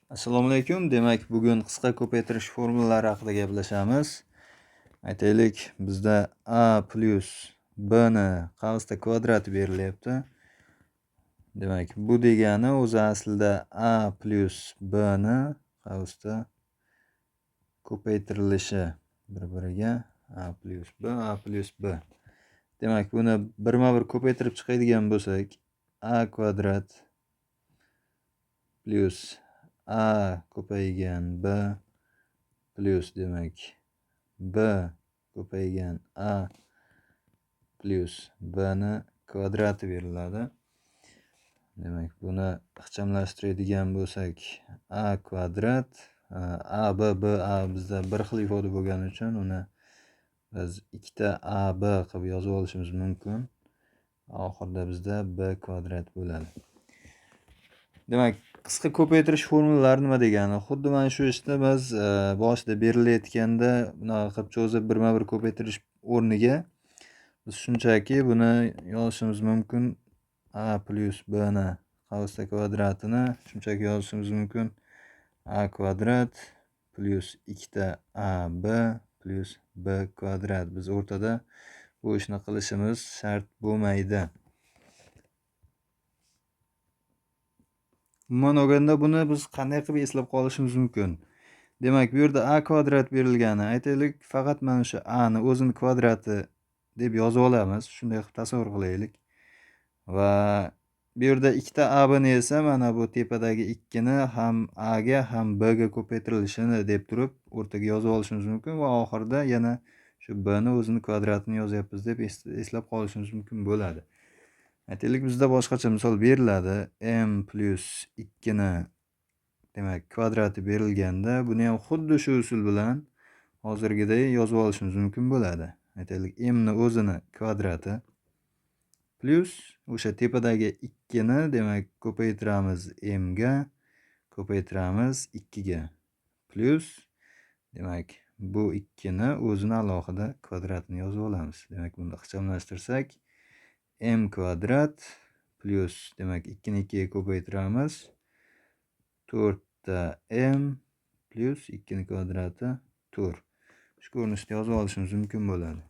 Assalomu alaykum. Demak, bugun qisqa ko'paytirish formulalari haqida gaplashamiz. Aytaylik, bizda a plyus b ni qavsda kvadrati berilyapti. Demak, bu degani o'zi aslida a plyus b ni qavsda ko'paytirilishi bir-biriga a plyus b, a plyus b. Demak, buni birma-bir ko'paytirib chiqadigan bo'lsak, a kvadrat plyus a ko'paygan b plyus demak b ko'paygan a plyus b ni kvadrati beriladi. Demak, buni ixchamlashtiradigan bo'lsak, a kvadrat a b b a bizda bir xil ifoda bo'lgani uchun uni biz ikkita a b qilib yozib olishimiz mumkin. Oxirida bizda b kvadrat bo'ladi. Demak, qisqa ko'paytirish formulalari nima degani? Xuddi mana shu ishni biz boshida berilayotganda bunaqa qilib cho'zib birma-bir ko'paytirish o'rniga biz shunchaki buni yozishimiz mumkin. A plyus b ni qavsda kvadratini shunchaki yozishimiz mumkin. A kvadrat plyus ikkita a b plyus b kvadrat. Biz o'rtada bu ishni qilishimiz shart bo'lmaydi. Umuman olganda buni biz qanday qilib eslab qolishimiz mumkin? Demak, bu yerda a kvadrat berilgani, aytaylik, faqat mana shu a ni o'zini kvadrati deb yozib olamiz. Shunday qilib tasavvur qilaylik. Va bu yerda ikkita a b ni esa mana bu tepadagi 2 ni ham a ga ham b ga ko'paytirilishini deb turib o'rtaga yozib olishimiz mumkin va oxirida yana shu b ni o'zini kvadratini yozyapmiz deb eslab qolishimiz mumkin bo'ladi. Aytaylik, bizda boshqacha misol beriladi. M plyus 2 ni demak kvadrati berilganda buni ham xuddi shu usul bilan hozirgiday yozib olishimiz mumkin bo'ladi. Aytaylik, m ni o'zini kvadrati plyus o'sha tepadagi 2 ni demak ko'paytiramiz m ga, ko'paytiramiz 2 ga plyus demak bu 2 ni o'zini alohida kvadratini yozib olamiz. Demak, buni ixchamlashtirsak m kvadrat plyus demak 2 ni 2 ga ko'paytiramiz 4 ta m plyus 2 ni kvadrati 4. Shu ko'rinishda yozib olishimiz mumkin bo'ladi.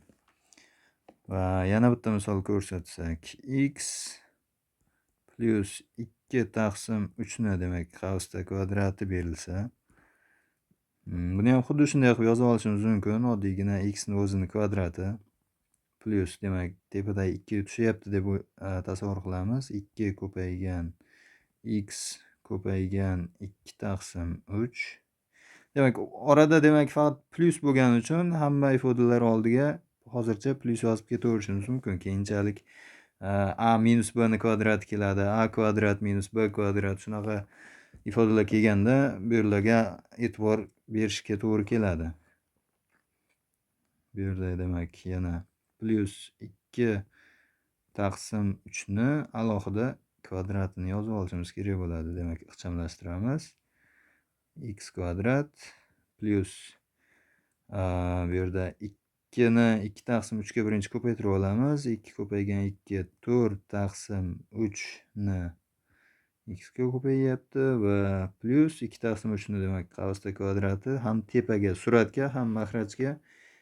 Va yana bitta misol ko'rsatsak, x plyus 2 taqsim 3 ni demak qavsda kvadrati berilsa, buni ham xuddi shunday qilib yozib olishimiz mumkin. Oddiygina x ni o'zini kvadrati plyus demak tepada 2 tushyapti deb tasavvur qilamiz. 2 ko'paygan x ko'paygan 2 taqsim 3. Demak, orada demak faqat plyus bo'lgani uchun hamma ifodalar oldiga hozircha plyus yozib ketaverishimiz mumkin. Keyinchalik a minus b ni kvadrati keladi, a kvadrat minus b kvadrat, shunaqa ifodalar kelganda bu yerlarga e'tibor berishga to'g'ri keladi. Bu yerda demak yana plyus 2 taqsim 3 ni alohida kvadratini yozib olishimiz kerak bo'ladi. Demak, ixchamlashtiramiz. X kvadrat plyus bu yerda 2 ni 2 taqsim 3 ga birinchi ko'paytirib olamiz. 2 ko'paygan 2 4 taqsim 3 ni x ga ko'payyapti va plyus 2 taqsim 3 ni demak qavsda kvadrati ham tepaga suratga ham mahrajga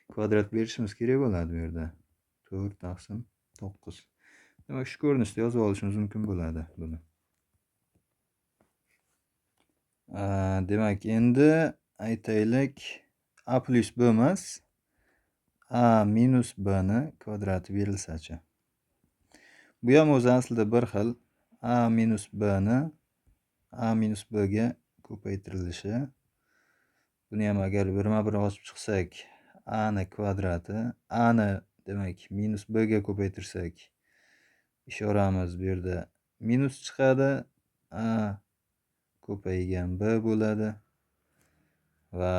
kvadrat berishimiz kerak bo'ladi bu yerda. 4 taqsim 9. Demak, shu ko'rinishda yozib olishimiz mumkin bo'ladi buni. Demak, endi aytaylik a plyus b emas, a minus b ni kvadrati berilsa-chi. Bu ham o'zi aslida bir xil. A minus b ni a minus b ga ko'paytirilishi. Buni ham agar birma-bir ochib chiqsak, a ni kvadrati, a ni demak minus b ga ko'paytirsak, ishoramiz bu yerda minus chiqadi, a ko'paygan b bo'ladi va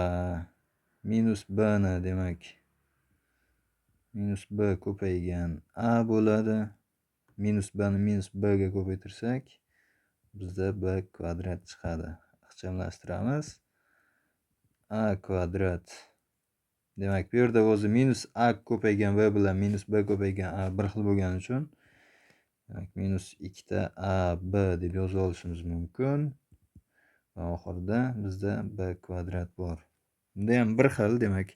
minus b ni demak minus b ko'paygan a bo'ladi. Minus b ni minus b ga ko'paytirsak, bizda b kvadrat chiqadi. Ixchamlashtiramiz. A kvadrat. Demak, bu yerda o'zi minus a ko'paygan b bilan minus b ko'paygan a bir xil bo'lgani uchun demak minus 2 ta a b deb yozib olishimiz mumkin. Va oxirida bizda b kvadrat bor. Bunda ham bir xil, demak,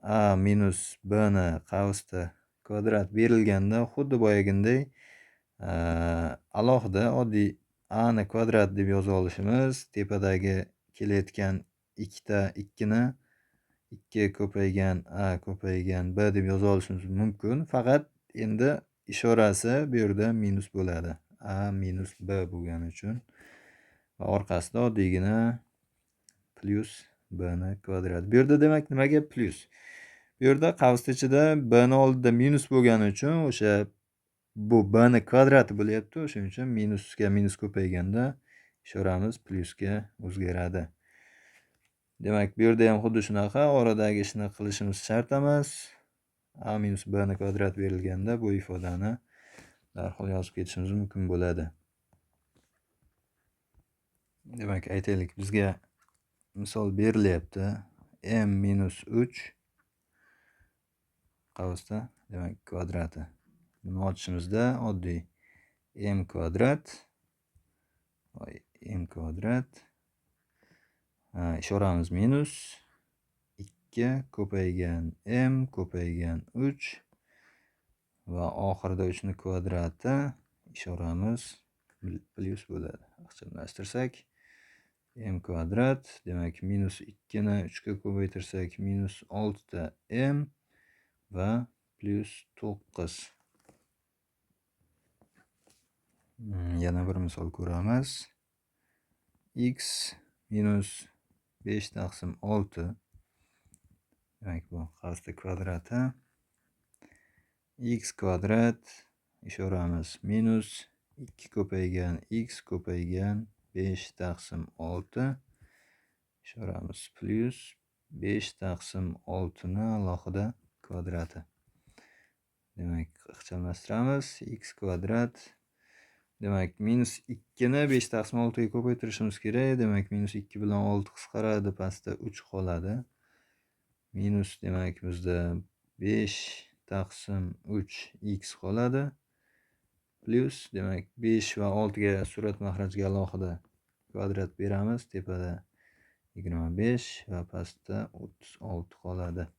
a minus b ni qavsda kvadrat berilganda xuddi boyaginday alohida oddiy a ni kvadrat deb yoza olishimiz, tepadagi kelayotgan ikkita 2ni 2 ko'paygan a ko'paygan b deb yoza olishimiz mumkin. Faqat endi ishorasi bu yerda minus bo'ladi. A minus b bo'lgani uchun va orqasida oddiygina plyus b ni kvadrat. Bu yerda demak nimaga plyus? Bu yerda qavs ichida b ni oldida minus bo'lgani uchun o'sha bu b ni kvadrati bo'lyapti. O'shuning uchun minusga minus ko'payganda ishoramiz plyusga o'zgaradi. Demak, bu yerda ham xuddi shunaqa oradagi ishni qilishimiz shart emas. A minus b ni kvadrat berilganda bu ifodani darhol yozib ketishimiz mumkin bo'ladi. Demak, aytaylik, bizga misol berilyapti. M minus 3 qavsda, demak, kvadrati. Buni ochishimizda oddiy m kvadrat m kvadrat ishoramiz minus 2 ko'paygan m ko'paygan 3 va oxirida 3 ni kvadrati ishoramiz plyus bo'ladi. Ixchamlashtirsak m kvadrat, demak minus 2 ni 3 ga ko'paytirsak minus 6 ta m va plyus 9. Yana bir misol ko'ramiz. X minus 5 taqsim 6, demak bu qavsda kvadrati, x kvadrat ishoramiz minus 2 ko'paygan x ko'paygan 5 taqsim 6 ishoramiz plyus 5 taqsim 6 ni alohida kvadrati. Demak, ixchamlashtiramiz. X kvadrat, demak minus 2 ni 5 taqsim 6 ga ko'paytirishimiz kerak. Demak, minus 2 bilan 6 qisqaradi, pastda 3 qoladi. Minus, demak, bizda 5 taqsim 3 x qoladi. Plyus, demak, 5 va 6 ga surat mahrajga alohida kvadrat beramiz. Tepada 25 va pastda 36 qoladi.